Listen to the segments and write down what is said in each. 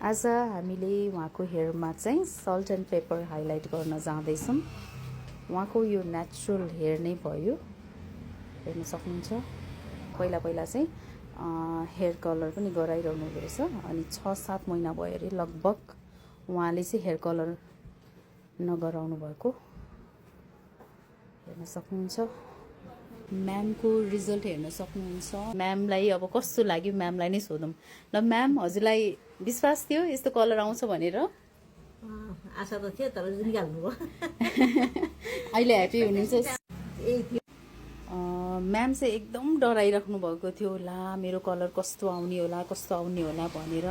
आज हामीले उहाँको हेयरमा चाहिँ सल्ट एन्ड पेपर हाइलाइट गर्न जाँदैछौँ। उहाँको यो नेचुरल हेयर नै भयो, हेर्न सक्नुहुन्छ। पहिला पहिला चाहिँ हेयर कलर पनि गराइरहनु रहेछ अनि 6-7 महिना भयो अरे लगभग उहाँले चाहिँ हेयर कलर नगराउनु भएको हेर्न सक्नुहुन्छ। म्यामको रिजल्ट हेर्न सक्नुहुन्छ। म्यामलाई अब कस्तो लाग्यो म्यामलाई नै सोधौँ। ल म्याम, हजुरलाई विश्वास थियो यस्तो कलर आउँछ भनेर? आशा त थियो तर निकाल्नु भयो। अहिले ह्याप्पी हुनुहुन्छ? म्याम चाहिँ एकदम डराइराख्नु भएको थियो, ला मेरो कलर कस्तो आउने होला कस्तो आउने होला भनेर।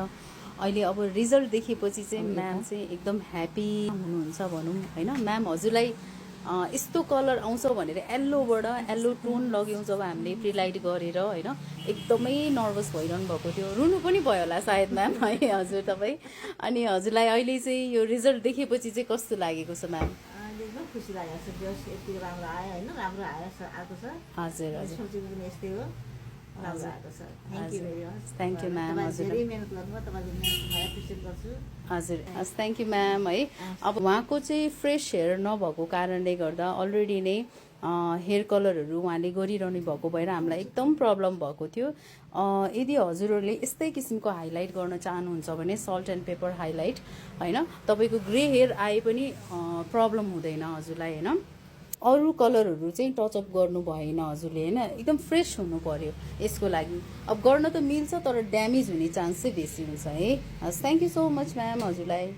अहिले अब रिजल्ट देखेपछि चाहिँ म्याम चाहिँ एकदम ह्याप्पी हुनुहुन्छ भनौँ होइन। म्याम, हजुरलाई यस्तो कलर आउँछ भनेर येल्लोबाट येल्लो टोन लग्यौँ जब हामीले प्रिलाइट गरेर होइन, एकदमै नर्भस भइरहनु भएको थियो, रुनु पनि भयो होला सायद म्याम है हजुर तपाईँ। अनि हजुरलाई अहिले चाहिँ यो रिजल्ट देखेपछि चाहिँ कस्तो लागेको छ म्याम? एकदम खुसी लागेको छ, यति राम्रो आयो होइन, राम्रो आएको छ। हजुर हजुर, सोचेको पनि यस्तै हो, राम्रो आएको छ। Thank you very much. Thank you ma'am. हजुर धेरै मेहनत गर्नुभयो, तपाईँले मेहनत एप्रिसिएट गर्छु। हजुर थ्याङ्क यू म्याम है। अब उहाँको चाहिँ फ्रेस हेयर नभएको कारणले गर्दा अलरेडी नै हेयर कलरहरू उहाँले गरिरहनु भएको भएर हामीलाई एकदम प्रब्लम भएको थियो। यदि हजुरहरूले यस्तै किसिमको हाइलाइट गर्न चाहनुहुन्छ भने सल्ट एन्ड पेपर हाइलाइट होइन, तपाईँको ग्रे हेयर आए पनि प्रब्लम हुँदैन हजुरलाई होइन। अरू कलरहरू चाहिँ टचअप गर्नु भएन हजुरले होइन, एकदम फ्रेस हुनु पर्यो यसको लागि। अब गर्न त मिल्छ तर ड्यामेज हुने चान्स चाहिँ बेसी हुन्छ है। हस्, thank you so much ma'am हजुरलाई।